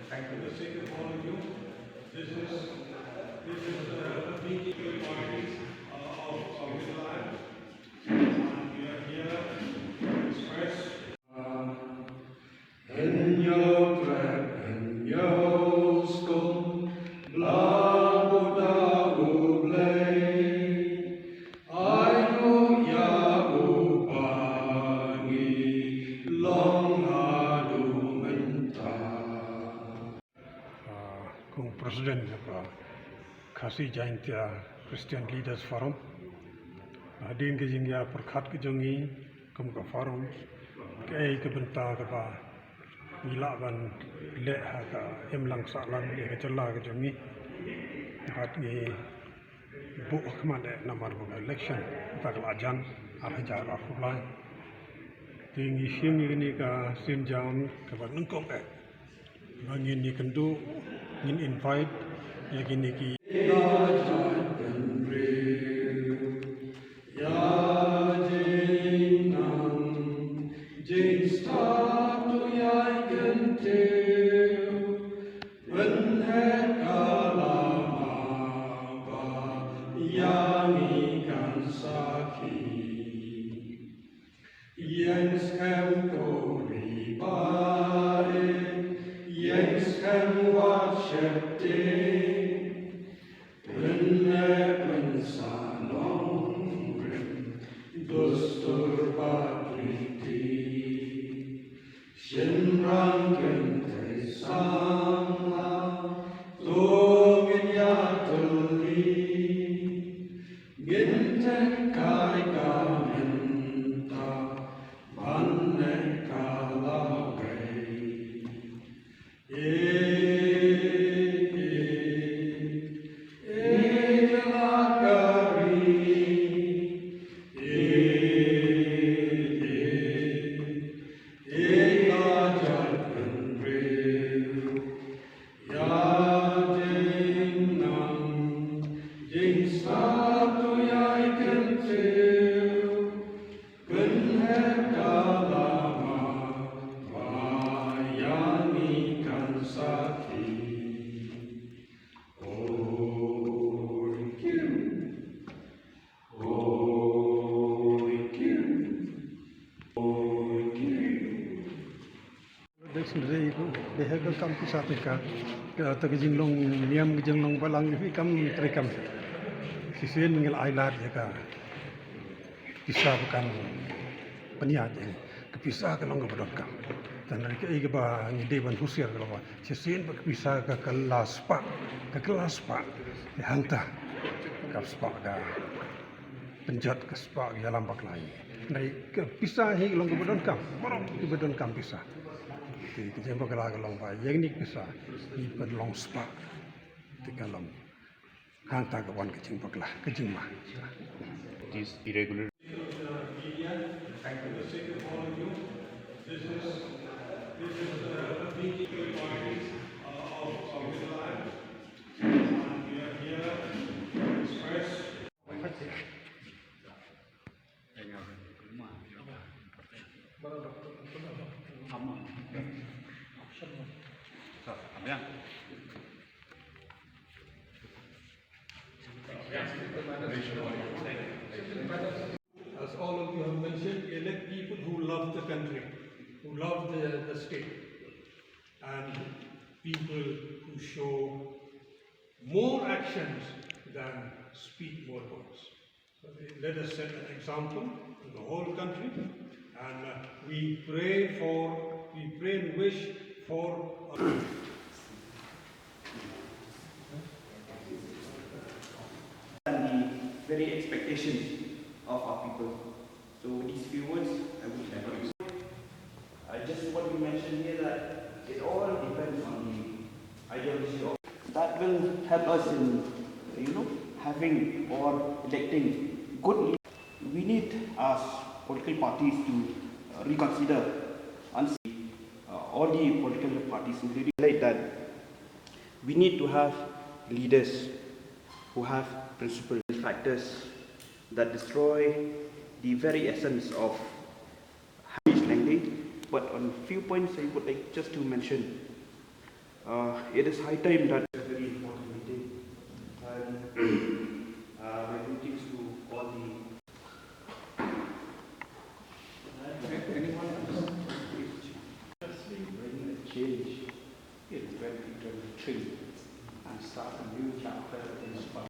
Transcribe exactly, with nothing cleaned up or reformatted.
Thank you. For the sake of all of you, this is, this is the P T P party, uh, of, of Middle Island. And we are here to express, uh, Hynñiew trep hynñiew skum, bla buda U Blei. Ai ruh ïa u ba ngi long haduh mynta. Ah, kum President jong ka Khasi Jaintia Christian Leaders Forum, hadien ka jingïapyrkhat ka jong ngi kum ka forum, kaei ka bynta kaba ngi lah ban leh ha ka imlang sahlang ïa ka jylla ka jong ngi. Bad ngi buh khmat eh namar ba ka election kata ka la jan ar hajar arphew lai. Te ngi shim ïa kane ka sienjam kaba nyngkong eh ba ngin ïakynduh, ngin invite ïa kine ki. Ïa jingstad to ïa kyntiew, pynheh ka lama ba ïa ngi kan sakhi. Ïeng skhem ko Ri Bhoi, ïeng skhem wat sheptieng. Pynleh pynsahnong rim dustur bad riti. Shynrang kynthei samla, to ngin ïatylli. Ngin teh kai ka mynta, ban neh ka lawei. Eh, eh, eh, la ka ri. Eh, eh, eh, la jait bynriew. Ïa jingnang jingstad to ïa kyntiew, pynheh ka lama ba ïa ngi kan sakhi. Oi Kim. Dei sngewdei ku, dei ha ka kam pisa te ka, ka, ta ka jinglong niam, ka jinglong balang, ka kam treikam. Shisien ngi la ai lad ïa ka pisa ba kan pynïaid ïa ka pisa ka long kaba donkam. Tang ka ei kaba ngi dei ban husiar ka long ba shisien ba ka pisa ka kylla spah, ka kylla spah, hangta ka spah ka pynjot, ka spah ka ïalam bakla. Nai ka pisa hi ka long kaba donkam, baroh kiba donkam pisa. Te ka jingbakla ka long ba ïa kane ka pisa ngi pynlong spah. Te ka long hangta ka wan ka jingbakla, ka jingma. This irregular. Thank you. This is, this is, uh, P T P party, uh, of, of Middle Island. And we are here to express As all of you have mentioned, elect people who love the country, who love the, the state, and people who show more actions than speak more words. Let us set an example to the whole country, and, uh, we pray for, we pray and wish for, uh, and the very expectation of our people. So with these few words, I would like to, I just want to mention here that it all depends on the ideology of that will help us in, you know, having or electing good leaders. We need as political parties to, uh, reconsider and see, uh, all the political parties, including like that. We need to have leaders who have principles, factors that destroy the very essence of speech lengthy, but on few points I would like just to mention. Uh, it is high time that a very important meeting, and uh, my greetings to all the anyone else. Bring a change in twenty twenty-three and start a new chapter in Spa.